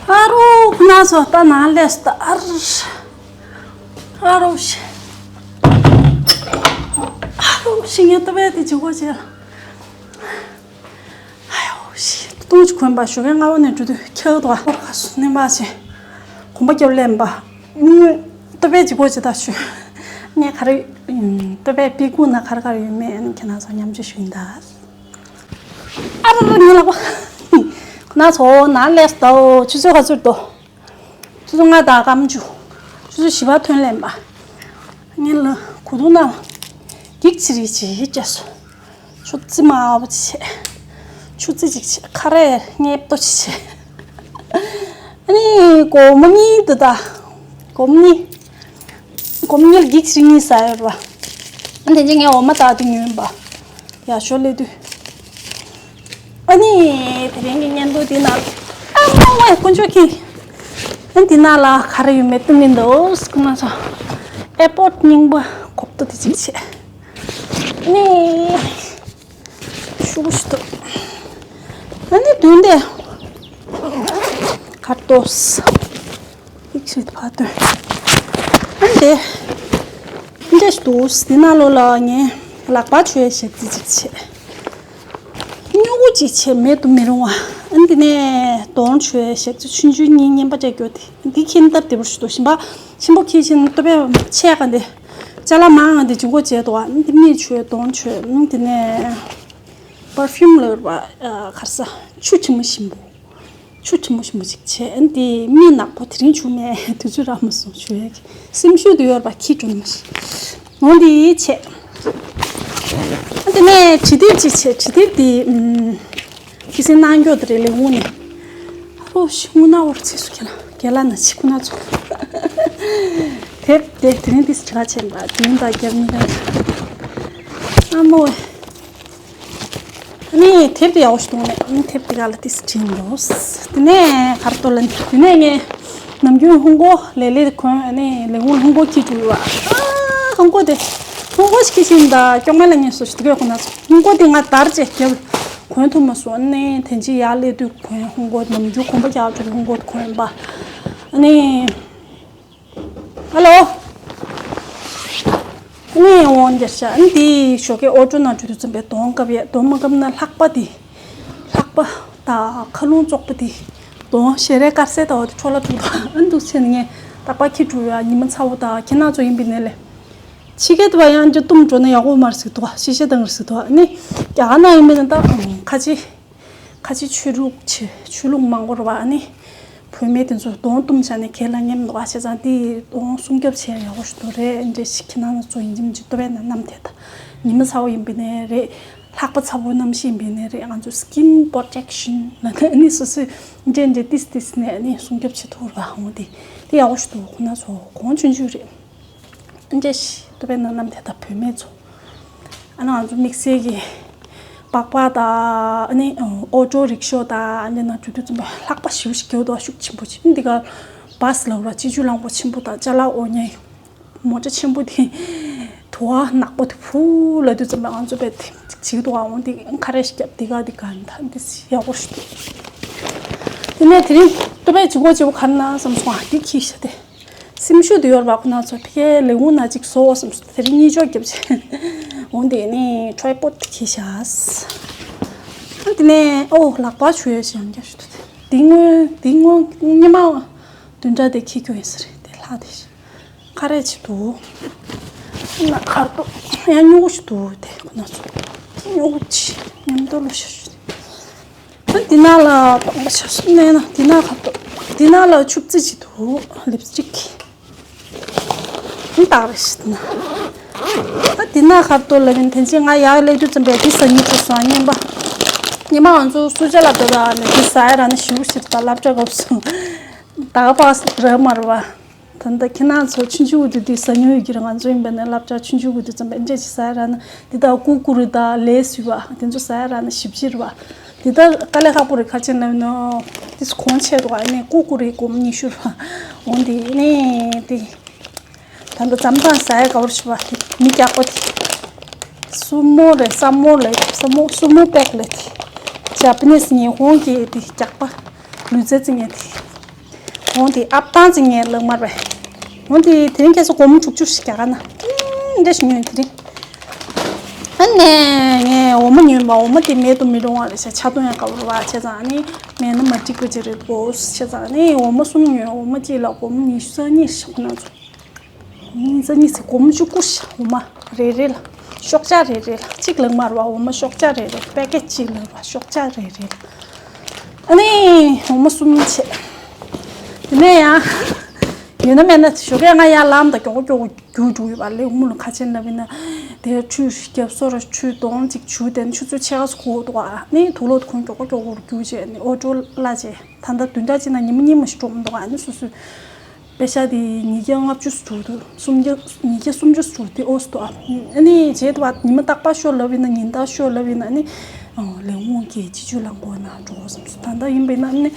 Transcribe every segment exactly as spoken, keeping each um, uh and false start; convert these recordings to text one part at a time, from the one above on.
ཨ་རོ། ཁོ་ན་ཚོ་ད་ནང་ལས་སུ་ད་ཨ་རོ། ཨ་རོ་ཤི། ཨ་རོ་ཤི། ངས་ལྟ་བས་དེ་བྱེད་དགོས་བྱས། ཨ་ཡོ་ཤི། ཏུང་ཅི་གོན་པ་ཞོགས་ཀས་སྔ་བོ་ནས་འགྲོ་དུས་ཁྱེད་དོ་ཨ་རོ་ཁ་སུ་ནས་མ་བྱས། གོམ་པ་རྒྱབ་ལེན་པ། ལྟ་བས་བྱེད་དགོས་བྱས་ད་ཞུ། ངས་ག་རེ། ལྟ་བས་པི་ཀུ་ན་ག་རེ་ག་རེ་ཡོད་མེད་ཁྱེད་རང་ཚོ་མཉམ་སྤྱོད་ཞུ་ཡིན་ད། ཨ་ར་ར། ངའི་ལག་པ། ཁོ་ན་ཚོ་ནང་ལས་སུ་ད་ཆུ་ཚོད་ག་ཚོད་འདུག་ཆུ་ཚོད་ལྔ་དང་སྐར་མ་བཅུ། ཆུ་ཚོད་བཞི་པ་ཐོན་ལེན་པ། ངའི་ལ་གོས་ཐུང་ནང་འགྱིག་ཆེ་རིགས་ཅིག་བཅས་སོ། ཆུ་རྩི་མང་པོ་ཅིག་བྱས། ཆུ་རྩི་ཅིག་བྱས། ཁ་རས་ངའི་ལྟོ་ཅིག་བྱས། ཨ་ནི་སྒོར་མོ་གཉིས་འདུག་ད། སྒོར་མོ་གཉིས། སྒོར་མོ་གཉིས་ལ་འགྱིག་ཆེ་རིགས་གཉིས་ཟ་ཡོད་རེད་པ། ཨ་དེ་རྗེས་ངས་འོ་མ་བཏགས་དུས་ཉོས་པ། ཡག་ཤོས་སླེབས་དུས། ཨ་ནི་དེ་རིང་གི་བརྙན་ཐུང་འདི་ནང་། ཨ་མ་ཝེ་དཀོན་མཆོག་གིས། ཨ་འདི་ནང་ལ་ག་རེ་ཡོད་མེད་སྟོན་གྱིན་འདུག་ཁོ་ན་ཚོ། ཨེ་པོར་ཊི་རྙིང་པ་གོབ་ཏོ་དེ་གཅིག་བྱས། ཨ་ནི། ཤུ་གུ་ཤུ་ཏོ། ཨ་ནི་དོན་དེ། ཁ་ཏོས། ཡིག་ཆེད་ཕ་དོན། ཨ་འདི། འདི་འདྲ་ཞིག་འདུག་འདི་ནང་ལོགས་ལ་ངས་ལག་པ་འཆོལ་ཞབས་རྩི་ཅིག་བྱས། སྨྱུ་གུ་ཅིག་བྱས་མེད་དུ་མི་རུང་བ། ཨ་འདི་ནས་གདོང་འཆོལ་ཞབས་རྩི་ཆུང་ཆུང་གཉིས་མཉམ་པ་བྱས་རྒྱུ་དེ། འདི་ཁྱེད་ལྟར་བདེ་པོ་ཞིག་འདུག་ཞིམ་པ། ཆེན་པོ་ཁྱེད་ཆེན་ལྟ་བས་ཆས་ག་འདི། ཅ་ལག་མང་ང་འདི་ཇུས་འགོད་བྱས་འདུག་ཨ་འདི་མིག་འཆོལ་གདོང་འཆོལ། ཨ་འདི་ནས་པར་ཕིའུམ་ལབ་པ། ཨ་ག་རེ་ཟ། ཆུ་ཆེན་མོ་ཞིམ་པོ། ཆུ་ཆེན་མོ་ཞིམ་པོ་ཅིག་བྱས། ཨ་འདི་མིག་ནག་པོ་དེ་རིང་བྱུག་མེད། དུས་ཚོད་རག་མ་སོང་བྱུག་ཡས་ཀྱི། སེམས་ཤུགས་དེ་ཡོད་པ་ཁྱི་འགྲོ་ནི་མ་ཤི། འོ་འདི་བྱས། ཨ་འདི་ནས་བྱི་དིབ་ཅིག་བྱས། བྱི་དིབ་འདི་ཨུམ། ཁྱི་སེང་གནང་རྒྱུ་དེ་རེད་ལས་ཁུངས་ནས། ཨ་རོ་ཤི། དངུལ་ནག་བོར་ཚེ་སུ་ཁྱེད་ལ་རྒན་ལགས་ན་ཆི་ཁོ་ན་ཚོ། དེབ་དེ་དེ་རིང་འདི་སི་ཁྲི་ཁ་ཆེན་པ་དུས་ད་རྒྱབ་ནི་རེད། ཨ་མོ། ཨ་ནི་དེབ་དེ་ཡག་པོ་ཞིག་འདུག་ནས། ཨ་ནི་དེབ་དེ་ག་ལ་ཏིས་བྲིས་འདུག་དེ་ནས་གར་ཏོ་ལ་དེ་ནས་ངས་ནམ་རྒྱུན་ཧོང་གོ་ལས་ལས་དེ་གོན། ཨ་ནི་ལས་ཁུངས་ཧོང་གོ་ཁྱི་བྲུ་བ། ཨ་ཧོང་གོ་དེ་ཧོང་གོ་ཞིག་གི་ཤིན་ད་ཀྱོག་མེ་ལ་ངས་སོ་ཞིག་དེ་གོ་ཁོ་ན་ཚོ། ཧོང་གོ་དེ་ང་དར་ཅེས་རྒྱབ་གོན་ཐུབ་མ་སོང་། ཨ་ནི་དེ་འཇི་ཡག་ལས་དུས་གོན། ཧོང་གོ་ནམ་རྒྱུན་གོན་པ་རྒྱག་བྲུ་ཧོང་གོ་གོན་པ། ཨ་ནི། ཧ་ལོ། ངས་འོང་རྒྱ་ཤ་འདི་ཞོགས་ཀས་ཨོ་ཊོ་ནང་འགྲོ་དུས་ཙམ་པའི་གདོང་བཀབ་ཡས། གདོང་མ་བཀབ་ན་ལྷགས་པ་འདི། ལྷགས་པ་དང་ཁ་རླུང་བཙོག་པ་འདི། གདོང་ཞལ་རས་དཀར་གསལ་ལྟ་བུ་འདི་འཕྲོ་བརླག་འགྲོ་གི་འདུག་ཨ་འདུག་བྱས་ནས་ངས་རྟག་པར་ཁྱི་བྲུ་ཡ། ཉི་མ་ཚ་བོ་དང་ཁྱེད་རང་ཚོ་ཡིན་པའི་ནས་ལས། ཕྱི་རྒྱལ་དུ་བ་ཡང་ཅི་བཏུམ་འགྲོ་ན་ཡག་པོ་མ་རེད་ཟེར་གི་འདུག་ཤི་ཤི་དང་རེད་ཟེར་གི་འདུག་ཨ་ནི་རྒྱ་གར་ནང་ཡིན་པའི་ནས་ད་ཁ་ཆེ། ཁ་ཆེ་ཆོས་ལུགས་ཆེ། ཆོས་ལུགས་མང་པོ་རེད་བ། ཨ་ནི་བུད་མེད་དེ་ཚོ་གདོང་བཏུམ་བྱས་ནས་གྱེན་ལ་ཉལ་འདུག་ཨ་བྱས་ཙང་དེ་གདོང་སྲུང་སྐྱོབ་བྱས་ཡག་པོ་ཞིག་འདུག་རེད། འདྲེ་ཞིག་ཁྱེད་རང་ཚོ་ཡིན་གཅིག་མིན་གཅིག་ལྟོ་བས་ན་བསྣམས་དེ་ད། ཉི་མ་ཚ་བོ་ཡིན་པའི་ནས་རེད། ལྷགས་པ་ཚ་བོ་རྣམ་ཤེས་ཡིན་པའི་ནས་རེད། ང་ཚོ་skin protection ལ་ནི་ཨ་ནི་སོ་སོའི་འདྲེ་འདྲེ་ཏིས་ཏིས་ནས་ཨ་ནི་སྲུང་སྐྱོབ་བྱེད་ཐུབ་ར་འོང་དེ། དེ་ཡག་པོ་ཞིག་འདུག་ཁོ་ན་ཚོ་གོང་ཆུང་ཆུང་རེད། འདྲེ་ཞིག་ལྟོ་བས་ན་བསྣམས་དེ་ད་བུད་མེད་ཚོ། ཨ་ནི་ང་ཚོ་དམིགས་བསལ་གྱི་སྦག་སྦག་དང་ཨ་ནི་ཨོ་ཊོ་རིག་ཤོ་དང་ཨ་ནི་ནང་འགྲོ་དུས་ཙམ་པ་ལྷགས་པ་ཞེ་པོ་ཞིག་རྒྱག་འདུག་ཤུགས་ཆེན་པོ་ཅིག་འདི་ག་བཱས་ལབ་ར་སྤྱི་སྤྱོད་རླངས་འཁོར་ཆེན་པོ་དང་ཅ་ལག་འོ་ཉལ་མོ་ཊ་ཆེན་པོ་དེ་དུ་བ་ནག་པོ་དེ་ཕུ་ལ་དུས་ཙམ་པ་ང་ཚོ་བས་དེ་ཅིག་དུ་བ་འོང་དེ་ཁ་རས་ཤིག་བརྒྱབ་དེ་ག་དེ་ག་ད་འདི་ཡག་པོ་ཞིག་འདུག་དེ་ནས་དེ་རིང་ལྟོ་བས་ཅིག་གོ་ཅིག་པོ་ག་རེ་ན་བསམ་སོང་ཨ་དེ་ཁྱི་ཤ་དེ། སེམས་ཤུགས་དེ་ཡོད་རེད་པ། ཁོ་ན་ཚོ་ཕ་གིའི་ལས་ཁུངས་ནང་གཅིག་བཟོ་བསམ་སོང་། དེ་རིང་གཉིད་ཅོག་བརྒྱབ་བྱས། འོང་དེ་ནས་ཁྲའི་པོཌ་དེ་འཁྱེར་བཞག་དེ་ནས་ཨོ་ལག་པ་བྱུག་ཡས་ཞེ་ཡང་རྒྱ་ཞུ་དུ་དེ། དེ་སྔོན་དེ་སྔོན་ཉི་མ་བདུན་ཕྲག་དེ་འཁྱེར་རྒྱུ་ཡིན་ས་རེད། དེ་ལྷག་དེ་ཁ་རས་ཅིག་འདུག་ན་ཁར་དུ་ཡང་སྨྱུ་གུ་ཞིག་འདུག་དེ་ཁོ་ན་ཚོ་སྨྱུ་གུ་ཅིག་མཉམ་དུ་ལོ་ཞེ་ཞུ་དེ། ད་འདི་ནང་ལ་སྤང་པ་ཆ་སོང་ནས་ན་འདི་ནང་ཁ་ཐོག་འདི་ནང་ལ་ཆུ་བཙི་ཅིག་འདུག་ལིབ་སི་ཊིག་འདི་དག་རེད་ཤི་འདི་ན། ད་འདི་ནང་ཁ་ཐོག་ལ་ཡིན་དེ་ཚེ་ང་ཡག་ལས་དུས་ཙམ་པས་འདི་ཟ་ཉིད་བྱས་སོང་། སྙན་པ་ཉི་མ་ང་ཚོ་སུ་ཇ་ལ་འགྲོ་ད་ནས་འདི་ཟ་ཡ་ར་ན་ཞིབ་ཞིབ་ད་སློབ་གྲྭ་སྐབས་སུ་ད་ག་པ་ར་མ་ར་བ། ད་ལྟ་ཁྱེད་རང་ཚོ་ཆུང་ཆུང་དུས་དུས་ཟ་མྱོང་ཡོད་ཀྱི་རེད། ང་ཚོ་ཡིན་པ་ནས་སློབ་གྲྭ་ཆུང་ཆུང་གི་དུས་ཙམ་པ་འདྲ་ཅིག་ཟ་ཡ་རག་ན་འདི་དག་ཀུ་ཀུ་རེ་དང་ལེ་སི་ཡོད་པ་དེ་ཚོ་ཟ་ཡ་རག་ན་ཞིབ་ཅིག་རེད་པ། འདི་དག་དཀའ་ལས་ཁག་པོ་རེད། ག་རེ་བྱས་ན་ནོ་དེ་ཚོ་གོང་ཆེ་འདུག་ཨ་ནི་ཀུ་ཀུ་རེ་སྒོར་མོ་ཉི་ཤུ་རེད་པ། འོ་འདི་ནས་དེ་ད་ལྟ་འཛམ་ཐང་ཟ་ཡ་དགའ་པོ་རེད་པ། དེ་མི་རྒྱགས་པ་དེ་སུ་མོ་རེད། ས་མོ་རེད། ས་མོ་སུ་མོ་པེག་ལེ་དེ་ཇ་པ་ནི་སི་ཉི་ཧོང་གི་དེ་རྒྱགས་པ་ལུས་རྩལ་རྩེ་མཁན་དེ། འོང་དེ་ཨབ་ཏང་ཙི་ངས་ལག་དམར་བས། འོང་དེ་དེ་རིང་ཁྱེད་ཚོ་སྒོར་མོ་དྲུག་ཅུ་ཞིག་རྒྱག་ག་ན་ཀིང་འདྲ་ཞིག་ཉོས་དེ་རིང་། ཨ་ནས་ངས་འོ་མ་ཉོས་པ་འོ་མ་དེ་མེད་དུ་མི་རུང་བ་རེད་ཤག་ཆ་ཚང་ཡང་དགའ་བོར་བ་བྱས་ཙང་ཨ་ནི་མེད་ན་མ་འགྲིག་པ་ཅིག་རེད་གོ་བྱས་ཙང་ཨ་ནི་འོ་མ་གསུམ་ཉོས། འོ་མ་གཅིག་ལ་སྒོར་མོ་ཉི་ཤུ་རྩ་གཉིས་ཤག་ཁོ་ན་ཚོ། ཉི་ཤུ་རྩ་གཉིས་ཟེར་སྒོར་མོ་བཅུ་དགུ་ཤག་འོ་མ་རེ་རེ་ལ། ཤོག་ཆག་རེ་རེ་ལ་གཅིག་ལག་དམར་བ་འོ་མ་ཤོག་ཆག་རེ་རེ་པེ་ཀེ་ཊི་གཅིག་ལ་བ་ཤོག་ཆག་རེ་རེ་ལ། ཨ་ནི་འོ་མ་གསུམ་བྱས། དེ་ནས་ཡང་ཡོད་ན་མེད་ན་ཞོགས་ཀས་ང་ཡར་ལངས་དང་མགྱོགས་པོ་མགྱོགས་པོ་རྒྱུགས་འགྲོ་ཡོད་པ་ལས་དབུ་མོ་ལ་ཁ་ཆེན་ལབ་ཡིན་ན། དེ་ཆུ་རྒྱབ་སོ་ར་ཆུ་དོང་གཅིག་ཆུ་དེ་ནས་ཆུ་ཚོད་ཕྱེད་ཀ་ཙམ་འགོར་འདུག་ཨ་ནི་དུག་ལོག་དེ་ཁོང་མགྱོགས་པོ་མགྱོགས་པོ་རྒྱུགས་བྱས་ནས་ཨོ་ཊོ་གླ་བྱས། ད་ལྟ་བདུན་ཕྲག་གཅིག་ནང་ཉི་མ་གཉིས་མ་ཞིག་འགྲོ་མི་འདུག་ཨ་ནི་སོ་སོའི་པེ་ཤ་དེ་ཉིས་བརྒྱ་ལྔ་བཅུ་ཙམ་འགྲོ་འདུག་སུམ་བརྒྱ་ཉིས་བརྒྱ་སུམ་ཅུ་ཙམ་འགྲོ་དེ་ཨོ་སི་འདུག་ཨ་ནི་བྱས་དུས་ཉི་མ་རྟག་པར་ཤོ་ལབ་ཡིན་ན་ཉིན་ལྟར་ཤོ་ལབ་ཡིན་ན་ཨ་ནི་ལས་དབང་གིས་སྤྱི་སྤྱོད་ལ་མགོ་ན་འགྲོ་བསམ་སོང་། ད་ལྟ་ཡིན་པ་ཡིན་ན་ཨ་ནི།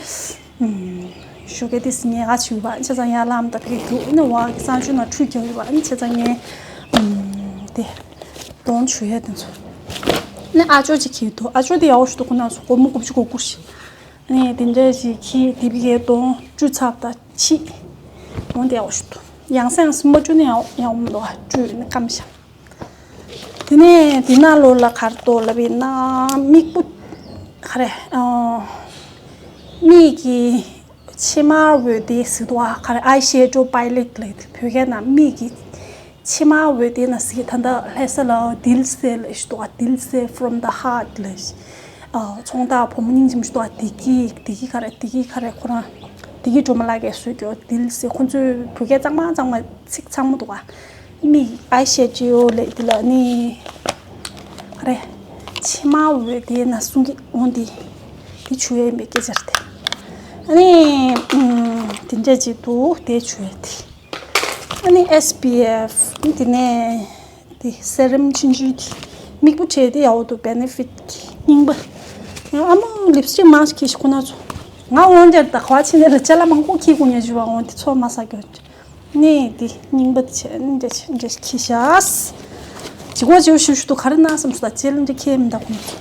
ཞོགས་ཀས་དེ་སི་ཉལ་ཁ་བྱེད་པ་ཨ་ནི་བྱས་ཙང་ཡར་ལངས་དང་ཕེབས་རྒྱུགས་ཨ་ནི་བ་གི་གསང་སྤྱོད་ནང་ཁྲུས་རྒྱག་ཡོད་པ་ཨ་ནི་བྱས་ཙང་ངས་དེ་གདོང་བྱུག་ཡས་དེ་ཚོ་ཨ་ནི་ཨ་ཅོ་ཅིག་གིས་འདུག་ཨ་ཅོ་དེ་ཡག་པོ་ཞིག་འདུག་ཁོ་ན་ཚོ་སྒོར་མོ་དགུ་བཅུ་གོ་དགུ་ཞིག་ཨ་ནི་དེ་འདྲ་ཞིག་གིས་དེ་བི་གའི་གདོང་བཅུ་ཚབ་དང་ཕྱིས་འོང་དེ་ཡག་པོ་ཞིག་འདུག་ཡང་སེ་ཡང་སེ་མ་བཀྲུས་ན་ཡག་ཡག་པོ་མི་འདུག་ཨ་བཀྲུས་ནི་སྐམ་ཤག་དེ་ནས་དེ་ནང་ལོགས་ལ་ག་རེ་འདུག་ལབ་ཡིན་ན་མིག་སྤུ་ག་རེ་ཨ། མིག་གི་མཆི་མ་འོད་ལྡེ་ཟེར་འདུག་ཨ། ག་རེ་ཨའི་ཤེ་ཌོ་པའི་ལེཊ་ལབ་བོད་སྐད་ནང་མིག་གི་མཆི་མ་འོད་ལྡེ་ན་ཟེར། ད་ལྟ་ལྷ་ས་ལ་དིལ་སེ་ལབ་ཞིག་འདུག་ཨ། དིལ་སེ་ཕོ་རོམ་ད་ཧརཊ་ལབ་ཞིག་ཨ། ཚོང་བདག་བུ་མོ་སྙིང་རྗེ་མོ་ཞིག་འདུག་ཨ། བདེ་སྐྱིད་བདེ་སྐྱིད་ག་རེ་བདེ་སྐྱིད་ག་རེ་ཁོ་རང་བདེ་སྐྱིད་སྒྲོལ་མ་ལགས་ཀྱིས་བཟོས་ཀྱོ་དིལ་སེ། ཁོ་ཚོའི་བོད་སྐད་གཙང་མ་གཙང་མ་ཚིག་ཚང་མ་འདུག་ཨ། མིག་ཨའི་ཤེ་ཌོ་ལབ་དེ་ལ་ནི་ག་རེ་མཆི་མ་འོད་ལྡེ་ན་གསུང་གི་འོང་དེ་དེ་བྱུག་ཡས་ཡིན་པའི་སྐད་ཆ་རེད་དེ། ཨ་ནི་དེ་འདྲ་ཅིག་འདུག་དེ་བྱུག་ཡས་དེ། ཨ་ནི་ཨེས་པི་ཨེཕ་དེ་ནས་དེ་སེ་རམ་ཆུང་ཆུང་དེ་མིག་སྤུ་བྲེག་དེ་ཡག་པོ་འདུག་བེ་ནེ་ཕིཊ་གི་རྙིང་པ། ཡང་ཨ་མ་ལིབ་སི་ཊིག་མང་ཞིག་ཁྱེར་ཤི་ཁོ་ན་ཚོ། ང་འོང་དེར་ད་ག་བ་ཕྱིན་ནས་ལ་ཅ་ལག་མང་པོ་ཁྱེར་དགོས་ཉེ་ཞུ་བ་འོང་དེ་ཚོ་མ་ཟ་གྱོ། ནས་འདི་རྙིང་པ་དེ་བྱས་ནས་འདྲ་བྱས་འདྲ་ཁྱི་ཤ། བྱི་གོ་བྱི་བོ་ཞུ་ཞུ་དུ་ག་རེ་ན་བསམ་སོ་ད་ཅེ་ལ་འདྲ་ཁྱི་མི་འདའ་ཁོང་ཚོ།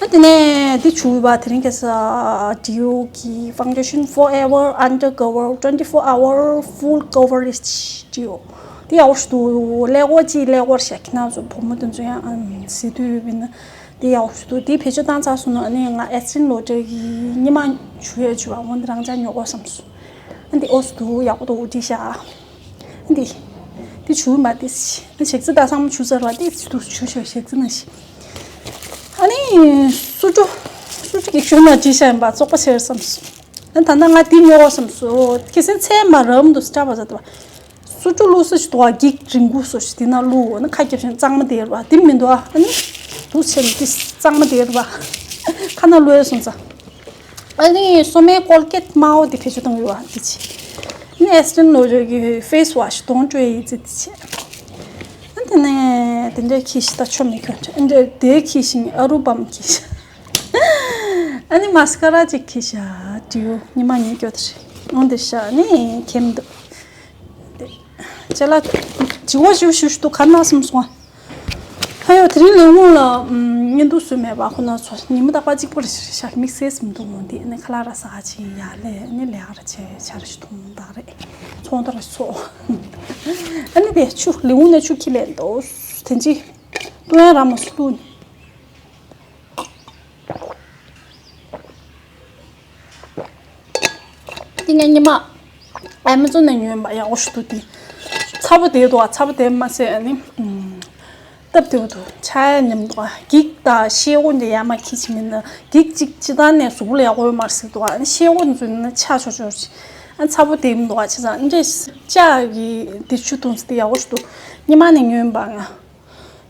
ཨ་དེ་ནས་འདི་བྱུག་པ་དེ་རིང་ཁ་སང་ཌི་ཨོ་གི་foundation forever undercover twenty four hour full coverage ཌི་ཨོ། འདི་ཡག་པོ་ཞིག་འདུག་ཀླད་ཀོར་གཅིག་ཀླད་ཀོར་ཤ་ཁྱི་ན་ཚོ་བུ་མོ་དེ་ཚོ་ཡང་ཨམ་ཟེ་དུས་བི་ན་འདི་ཡག་པོ་ཞིག་འདུག་འདི་བེད་སྤྱོད་བཏང་ཚར་སོང་ན་ཨ་ནི་ང་ཨེ་སི་ཊན་ལོ་ཌར་གི་ཉི་མ་བྱུག་ཡ་བྱུག་པ་འོན་ཏེ་རང་ཅག་ཉོ་དགོས་བསམ་སོང་། ཨ་འདི་ཨོ་སི་འདུག་ཡག་པོ་འདུག་འགྲིག་ཤག་འདི། འདི་བྱུག་མ་འདི། ཨ་ཞག་རྩི་ད་ཚང་མ་བྱུག་ཚར་བ་འདི་འདུག་བྱུག་ཤག་ཞག་རྩི་ན་ཤི། ཨ་ནི་སུ་ཏྲུ། སུ་ཏྲུ་གི་ཤོད་ན་འགྲིག་ཤག་ཡིན་པ་བཙོག་པ་ཆེར་བསམ་སོང་། ཨ་ད་ནང་ང་འདི་ཉོ་དགོས་བསམ་སོང་། ཁ་སང་ཚལ་མ་རམ་འདུག་སྐྲ་བ་ཟ་དུ་བ། སུ་ཏྲུ་ལུགས་སུ་ཞིག་འདུག་བ་འགྱིག་རིང་པོ་སོ་ཞིག་འདི་ན་བླུགས་ན་ཁ་རྒྱབ་ཤིང་གཙང་མ་དེར་བ་འདི་མི་འདུག་ཨ། ཨ་ནི་འདུག་ཆེན་འདི་གཙང་མ་དེར་བ་ཁ་ན་བླུགས་ཡ་སོང་ཙང་། ཨ་ནི་སོ་མའི་ཀོལ་གེ་ཊི་དམར་པོ་དེ་བེད་སྤྱོད་གཏོང་གི་ཡོད་པ་འདི་བྱས། ཨ་ནི་ཨེ་སི་ཊན་ལོ་ཌར་གི་ཕེ་སི་ཝ་ཤི་དོང་སྤྲོད་ཡིན་ཙི་འདི་བྱས། ཨ་དེ་ནས་དེ་འདྲའི་ཁྱི་ཤི་ད་ཆོ་མི་ཁྱོད་ཨ་འདྲའི་དེའི་ཁྱི་ཤི་ཨ་རུ་བམ་ཁྱི་ཤི། ཨ་ནི་མ་སི་ཀ་ར་ཅིག་ཁྱི་ཤ་དྲིའུ་ཉི་མ་ཉིས་སྐྱོ་དེ་རེད། འོང་དེ་ཤ་ནི་ཁྱེམ་འདུག་ཅེ་ལ་ཇི་བ་ཞུ་ཞུ་ཞུ་དུ་ག་ན་སོང་སོང་། ཧ་ཡོ་དེ་རིང་ལས་ངོ་ལ་ཉིན་དུ་སུ་མེད་པ་ཁོ་ན་ཚོ་ཉི་མ་རྟག་པ་གཅིག་པུ་རེ་ཤར་དམིགས་བསལ་སུ་མི་འདུག་འོང་དེ་ནི་ཁ་ལག་ར་ཟ་ཆེ་ཡ་ལས་ནི་ལས་ཀ་ར་ཆེ་ཆ་རེ་ཞིག་མཐོང་དག་རེད། ཚོང་དུ་ར་ཞིག་ཚོགས། ཨ་ནི་དེ་ཆུ་ལས་ངོ་ནས་ཆུ་ཁྱི་ལས་འདུག་དེ་ཅི་ཏུ་ཡ་ར་མ་སུ་ལུ་ནི། དེ་ངས་ཉི་མ་ཨེ་མ་ཛོན་ནས་ཉོས་པ་ཡག་པོ་ཞིག་འདུག་དེ་ཚ་པོ་དེ་འདུག་ཨ། ཚ་པོ་དེ་མ་ཟད་ཨ་ནི་སྟབས་བདེ་པོ་འདུག་ཆ་ཡ་ཉམས་འདུག་ཨ། འགྱིག་དང་ཤེལ་སྒོ་འདི་ཡར་མར་འཁྱེར་བྱེད་མིན་ན་འགྱིག་གཅིག་སྤྱི་བཏང་ནས་གཟུགས་པོ་ལ་ཡག་པོ་ཡོད་མ་རེད་ཟེར་འདུག་ཨ། ཤེལ་སྒོ་འདི་ཚོ་ཡིན་ན་ཆག་ཆོག་ཆོག་ཅིག་ཨ། ཚ་པོ་དེ་མི་འདུག་ཨ། བྱས་ཙང་འདྲས་ལྕགས་ཀྱི་འདི་ཆུ་འཐུང་ཚེ་དེ་ཡག་པོ་ཞིག་འདུག་སྔོན་མ་ནས་ཉོས་པ་ང་།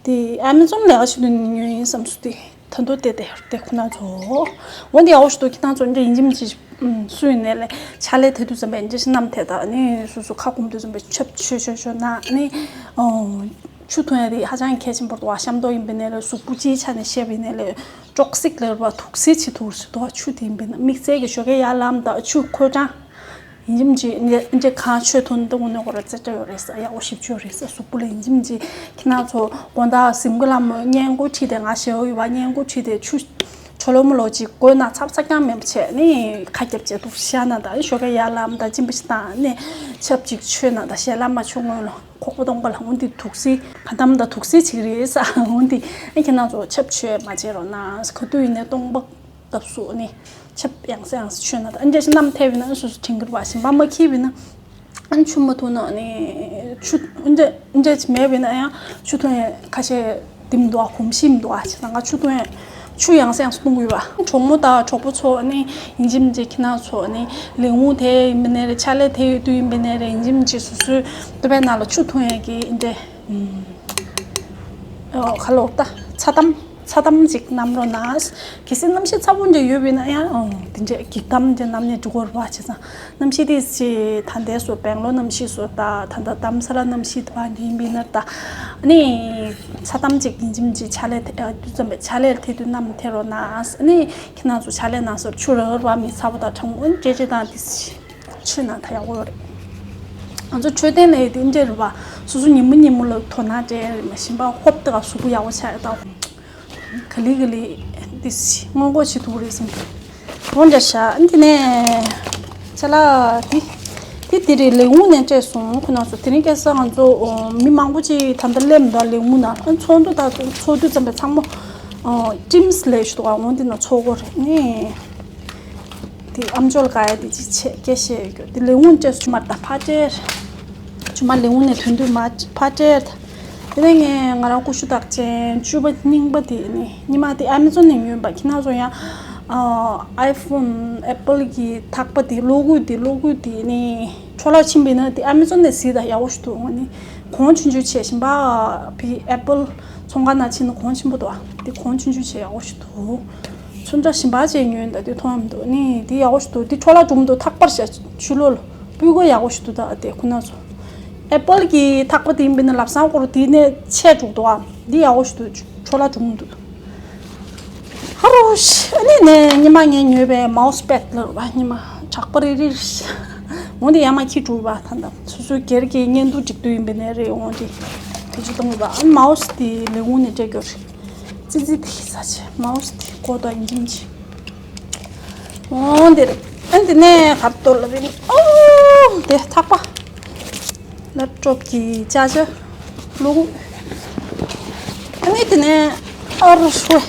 དེ་ཨེ་མ་ཛོན་ལས་ཀ་བྱེད་དུས་ཉོས་ཡིན་བསམ་སོང་། དེ་ད་དུང་དེ་དེ་དེ་ཁོ་ན་ཚོ། འོ་འདི་ཡག་པོ་ཞིག་འདུག་ཁྱེད་རང་ཚོ་འདི་ཡིན་གཅིག་མིན་གཅིག་སུ་ཡིན་ནའི་ལས་ཕྱག་ལས་དེ་དུས་ཙམ་པའི་འདྲ་ཞིག་རྣམས་དེ་དག་ནི་སོ་སོ་ཁ་སྐོམ་དུས་ཙམ་པའི་ཆབ་ཆོས་ཆོས་ཆོས་ན་ནི་ཆུ་འཐུང་ཡ་དེ་ཧ་ཅང་གལ་ཆེན་པོ་འདུག་ཨ། ཤམ་ཏོག་ཡིན་པའི་ནའི་ལས་གཟུགས་པོ་སྤྱིའི་ཆ་ནས་བཤད་པའི་ནའི་ལས་ཀྲོག་སིག་ལབ་པ་དུག་སེལ་བྱེད་ཐུབ་ཟེར་འདུག་ཨ། ཆུ་དེ་ཡིན་པའི་ན་དམིགས་བསལ་གྱི་ཞོགས་ཀས་ཡར་ལངས་དང་ཆུ་ཁོལ་གྲང་། ཡིན་གཅིག་མིན་གཅིག་གང་ཆོས་ཐུན་འདི་དངོས་གནས་ཁོ་ར་རྩེ་གྲ་ཡོད་རེད་ཟེར། ཡག་པོ་ཞིབ་ཆོས་རེད་ཟེར། གཟུགས་པོ་ལ་ཡིན་གཅིག་མིན་གཅིག་ཁྱེད་རང་ཚོ་དགོང་དག་གཟིམ་དགུ་ལ་མོ་སྔས་མགོ་ཁྲིད་དེ་ང་ཞེ་པོ་ཡོད་པ་སྔས་མགོ་ཁྲིད་དེ་ཆུ་ ཁོ་ལོ་མོ་ལོ་ཅིག་དགོས་ན་ཚབ་ཚ་རྐྱང་མེད་པ་བྱས་ནི་ཁ་རྒྱབ་བྱས་འདུག་ཤ་ན་དང་ཞོགས་ཀས་ཡར་ལངས་དང་གཅིན་པ་ཞིག་བཏང་ནི་ཆབ་ཅིག་མཆོད་ན་དང་ཞལ་ལག་མ་མཆོད་སྔོན་ལ་ཁོག་པ་སྟོང་པ་ལ་འོན་ཏེ་དུག་སེལ་ཁ་དམ་དང་དུག་སེལ་ཅིག་རེད་ས། འོན་ཏེ་ཨ་ཁྱེད་རང་ཚོ་ཆབ་མཆོད་མ་བྱེད་རོགས་གནང་། ག་དུས་ཡིན་ནའི་སྟོང་པ་སྐབས་སུ་ནི་ཆབ་ཡང་སེ་ཡང་སེ་མཆོད་ན་དང་ཨ་འདྲ་ཞིག་བསྣམས་ཐེབས་ཡིན་ན་སོ་སོ་དྲན་གི་རེད་པ། ཞིམ་པ་མ་འཁྱེར་བ་ཡིན་ན། ཨ་ཆུ་མ་འཐུང་ན་ནི་ཆུ་འདྲ་འདྲ་ཅིག་མེད་པ་ཡིན་ན་ཡང་ཆུ་འཐུང་ཡ་ཁ་ཤས་དེ་མི་འདུག་ཨ། གོམས་གཤིས་མི་འདུག་ཨ། བྱས་ཙང་ང་ཆུ་འཐུང་ཡ་ཆུ་ཡང་སེ་ཡང་སེ་འཐུང་གི་ཡོད་པ། གྲོགས་མོ་དང་གྲོགས་པོ་ཚོ་ནི་ཡིན་གཅིག་མིན་གཅིག་ཁྱེད་རང་ཚོ་ནི་ལས་ཁུངས་དེ་ཡིན་པ་ནའི་རེད། ཕྱག་ལས་དེ་ཡོད་དུས་ཡིན་པ་ནའི་རེད། ཡིན་གཅིག་མིན་གཅིག་སོ་སོའི་ལྟོ་ཕད་ནང་ལ་ཆུ་འཐུང་ཡ་གི་འདྲ། ཨོ་ཁ་ལོ་ད་ཚ་དམ་ཚ་དམ་ཅིག་བསྣམས་རོགས་གནང་། གལ་སྲིད་གནམ་གཤིས་ཚ་པོ་འདྲ་ཡོད་པ་ཡིན་ན་ཡང་ཨོ་དེ་འདྲས་འགྱིག་དམ་འདྲ་བསྣམས་ནས་འགྲོ་དགོས་རེད་པ། བྱས་ཙང་གནམ་གཤིས་དེ་ཅི་ད་ལྟའི་བཟོ་སྦེང་ལོར་གནམ་གཤིས་བཟོ་ད་ད་ལྟ་རྡ་རམ་ས་ལ་གནམ་གཤིས་དེ་བ་འདྲ་ཡིན་པ་ཡིན་ན་ད་ཨ་ནི་ཚ་དམ་ཅིག་ཡིན་གཅིག་མིན་གཅིག་ཕྱག་ལས་དེ་ཨ་དུས་ཙམ་པའི་ཕྱག་ལས་དེ་དུས་བསྣམས་ཐེབས་རོགས་གནང་། ཨ་ནི་ཁྱེད་རང་ཚོ་ཕྱག་ལས་གནང་སར་ཆུ་རག་ར་བ་མི་ཚ་པོ་དང་གྲང་མོ་ཅེ་ཅེ་དང་དེ་ཆུ་ན་ད་ཡག་པོ་ཡོད་རེད། ང་ཚོ་འཕྲོད་བསྟེན་ལས་དེ་འདྲ་རེད་པ། སོ་སོ་ཉིན་མོ་ཉིན་མོ་ལ་དོ་སྣང་སྤྲད་རེད་མ་ཤེས་པ། ཧོབ་ཏེ་ག་གཟུགས་པོ་ཡག་པོ་ཆགས་ཡོད་ད། ག་ལེ་ག་ལེ་དེ་སྔོན་འགོག་བྱེད་ཐུབ་རེད་བསམ་གི། འོ་འདྲ་ཤག་འདི་ནས་ཅ་ལག་འདི་འདི་དེ་རེད། ལས་ཁུངས་ནས་སྤྲད་སོང་ཁོ་ན་ཚོ། དེ་རིང་ཁ་སང་ང་ཚོ་མི་མང་པོ་ཅིག་ད་ལྟ་སླེབས་འདུག་ལས་ཁུངས་ནང་ཚོགས་འདུ་ད་ཚོགས་དུས་ཙམ་པ་ཚང་མ་ཀྲིམས་ལས་ཞུ་འདུག་འོ་འདི་ནང་ཚོགས་གོ་རེད་ནི། དེ་ཨམ་ཅོག་ལ་ག་ཡ་དེ་ཅི་ཆེ་སྐད་བཤད་ཡོད་རྒྱུ་དེ་ལས་ཁུངས་བཅས་སུ་ཆུ་མར་ད་ཕ་སྤྲེལ། ཆུ་མར་ལས་ཁུངས་ནས་ཐོན་དུས་མ་ཕ་སྤྲེལ། དེ་ནས་ངས་ང་རང་ཀུ་ཤུ་རྟགས་ཅན་བཅུ་པ་རྙིང་པ་དེ་ནི་ཉི་མ་དེ་ཨ་མེ་ཛོན་ནས་ཉོས་པ། ཁྱེད་རང་ཚོ་ཡང་ཨའི་ཕོན་ཨེ་པལ་གྱི་ཐག་པ་དེ་གློག་སྐུད་དེ་གློག་སྐུད་དེ་ནི་འཕྲོ་བརླག་ཕྱིན་པ་ཡིན་ན་དེ་ཨ་མེ་ཛོན་ནས་གཟིགས་དང་ཡག་པོ་ཞིག་འདུག་འོ་ནི་གོང་ཆུང་ཆུང་བྱས་ཤིང་པ་ཕི་ཨེ་པལ་ཚོང་ཁང་ནང་ཕྱིན་ན་གོང་ཆེན་པོ་འདུག་དེ་གོང་ཆུང་ཆུང་བྱས་ཡག་པོ་ཞིག་འདུག་ཚོན་ཁྲ་ཞིམ་པ་བྱས་ཉོས་ད་དེ་མཐོང་ཡམ་འདུག་ནི་དེ་ཡག་པོ་ཞིག་འདུག་དེ་འཕྲོ་བརླག་འགྲོ་མི་འདུག་ཐག་པར་བྱས་ཆུ་ལོ་ལ་སྤུས་ཀ་ཡག་པོ་ཞིག་འདུག་ད་དེ་ཁོ་ན་ཚོ་ཨེ་པལ་གྱི་ཐག་པ་དེ་ཡིན་པ་ཡིན་ན་ལབ་སང་སྐོར་དེ་ནས་ཆད་འགྲོ་འདུག་ཨ་འདི་ཡག་པོ་ཞིག་འདུག་འཕྲོ་བརླག་འགྲོ་མི་འདུག་ཧ་རོ་ཤི་ཨ་ནི་ནས་ཉི་མ་ངས་ཉོས་པའི་མའོ་སི་པེད་ལ་རུ་བ་ཉི་མ་དྲག་པ་རེ་རེ་ཤི་འོ་འདི་ཡ་མ་ཁྱི་འགྲོ་བ་ད་ད་སོ་སོའི་སྒེར་གྱི་བརྙན་ཐུང་སྒྲིག་དུས་ཡིན་པ་ནས་རེད། འོ་འདི་བེད་སྤྱོད་གཏོང་དགོས་པ། ཨ་མའོ་སི་དེ་ལས་ཁུངས་ནས་སྤྲད་རྒྱུ་རེད། ཙི་ཙི་དེ་ས་ཆེ་མའོ་སི་དེ་ཀོ་ཏོ་ཡིན་གྱི་མི་ཆེ། འོ་འདིར་ཨ་འདི་ནས་གར་གཏོར་ལ་བིན། ཨོ་དེ་ཐག་པ་ལེབ་ཀྲོབ་ཀྱི་ཅ་ཅ་ལུག་ཨ་ནི་དེ་ནས་ཨ་རུ་ཤོ་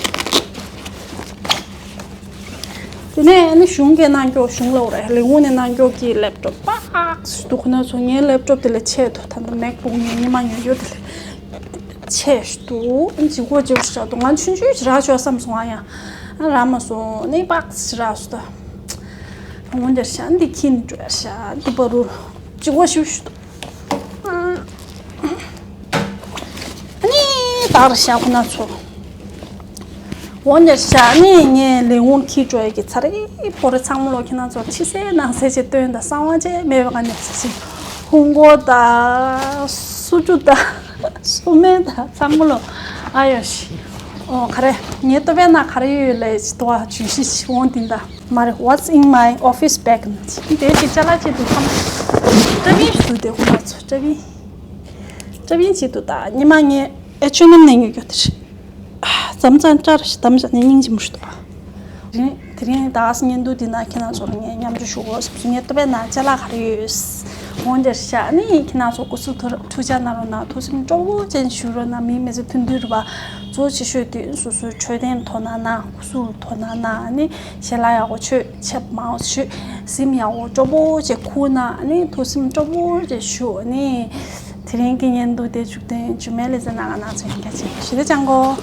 དེ་ནས་ཨ་ནི་གཞུང་གི་གནང་སྐྱོ་གཞུང་ལ་འོ་རེད། ལས་ཁུངས་ནས་གནང་སྐྱོ་གི་ལེབ་ཀྲོབ་པགས་སུ་འདུག་ཁོ་ན་ཚོ་ངའི་ལེབ་ཀྲོབ་དེ་ལས་ཆེ་འདུག་ད་ལྟ་མེག་བུག་ངའི་ཉི་མ་ཉོ་རྒྱུ་དེ་ལས། ཆེ་ཞུ་འདུག་ལྗིད་ཁོག་ལྗིད་ཁོག་ཞིག་འདུག་ང་ཆུང་ཆུང་ཞིག་རག་ཆོག་བསམ་སོང་། ཨ་ཡ་ཨ་རག་མ་སོང་ནི་པགས་ཞིག་རག་སོང་ད། འོ་འདིར་ཤ་འདི་ཁྱིན་འགྲོ་ཤ་འདི་པ་རུ་ལྗིད་ཁོག་ཞིག་ཞུ་འདུག་ཨ་ནི་དར་ཤ་ཁོ་ན་ཚོ། འོ་འདིར་ཤ་ནི་ངས་ལས་ཁུངས་ཁྱི་འགྲོ་ཡ་གི་ཚ་རེ་ཕོ་རེ་ཚང་མ་ལོ་ཁྱེད་རང་ཚོར་ཕྱི་གསལ་ནང་གསལ་བྱས་སྟོན་དང་གསང་བ་བྱས་མེད་པ་ག་ནས་ཟེར་ཞིང་ཧུང་གོ་དང་སུ་ཅུ་དང་། སོ་སྨན་དང་ཚང་མ་ལོ། ཨ་ཡོ་ཤི། ཨོ་ག་རེ། ངའི་ལྟོ་ཕད་ནང་ག་རེ་ཡོད་ལས་ཅི་ཏོ་བ་ཇུས་གཞི་ཞིག་འོང་དེ་འདྲ་མ་རེད། What's in my office bag ནི་དེ་ཞིག་ཅ་ལག་ཅིག་འདུག་ཁམས། ཊ་བིན་ཞིག་འདུག་དེ་ཁོ་ན་ཚོ་ཊ་བིན། ཊ་བིན་ཅིག་འདུག་ད་ཉི་མ་ངས་ཨེ་ཆོས་ནམ་ནས་ཉོ་རྒྱུ་དེ་རེད། ཙམ་ཙམ་ཅར་ཞིག་དམ་བཞག་ནས་སྙིང་རྗེ་མོ་ཞིག་འདུག་པ། དེ་རིང་དེ་རིང་ད་ག་སེ་བརྙན་ཐུང་འདི་ནང་ཁྱེད་རང་ཚོར་ངས་མཉམ་སྤྱོད་ཞུ་དགོས་བསམ་སོང་། ངའི་ལྟོ་ཕད་ནང་ཅ་ལག་ག་རེ་ཡོད། འོ་འདིར་བཞག་ནི་ཁྱེད་རང་ཚོ་སྐུ་གཟུགས་ཐུགས་ཐུགས་ཅག་གནང་རོགས་གནང་། ཐུགས་སེམས་སྤྲོ་བོ་ཅན་ཞུ་རོགས་གནང་། མིའི་མི་ཚེ་མཐུན་སྒྲིལ་རུ་བ་གཙོ་ཆེ་ཤོས་དེ་སོ་སོའི་འཕྲོད་བསྟེན་དོ་སྣང་གནང་། སྐུ་གཟུགས་དོ་སྣང་གནང་ནི་ཞལ་ལག་ཡག་པོ་མཆོད། ཆབ་མང་པོ་མཆོད། གཟིམ་ཡག་པོ་སྤྲོ་བོ་ཅན་ཁུག་གནང་ནི་ཐུགས་སེམས་སྤྲོ་བོ་ཅན་ཞུ་ནི། དེ་རིང་གི་བརྙན་ཐུང་དེ་མཇུག་སྡོམ་ཇུ་མེ་ལི་ཛེ་ནང་ང་ནང་ཚོ་ཡིན་ཁ་ཆེ་ཞི་བདེ་ཅང་གོ།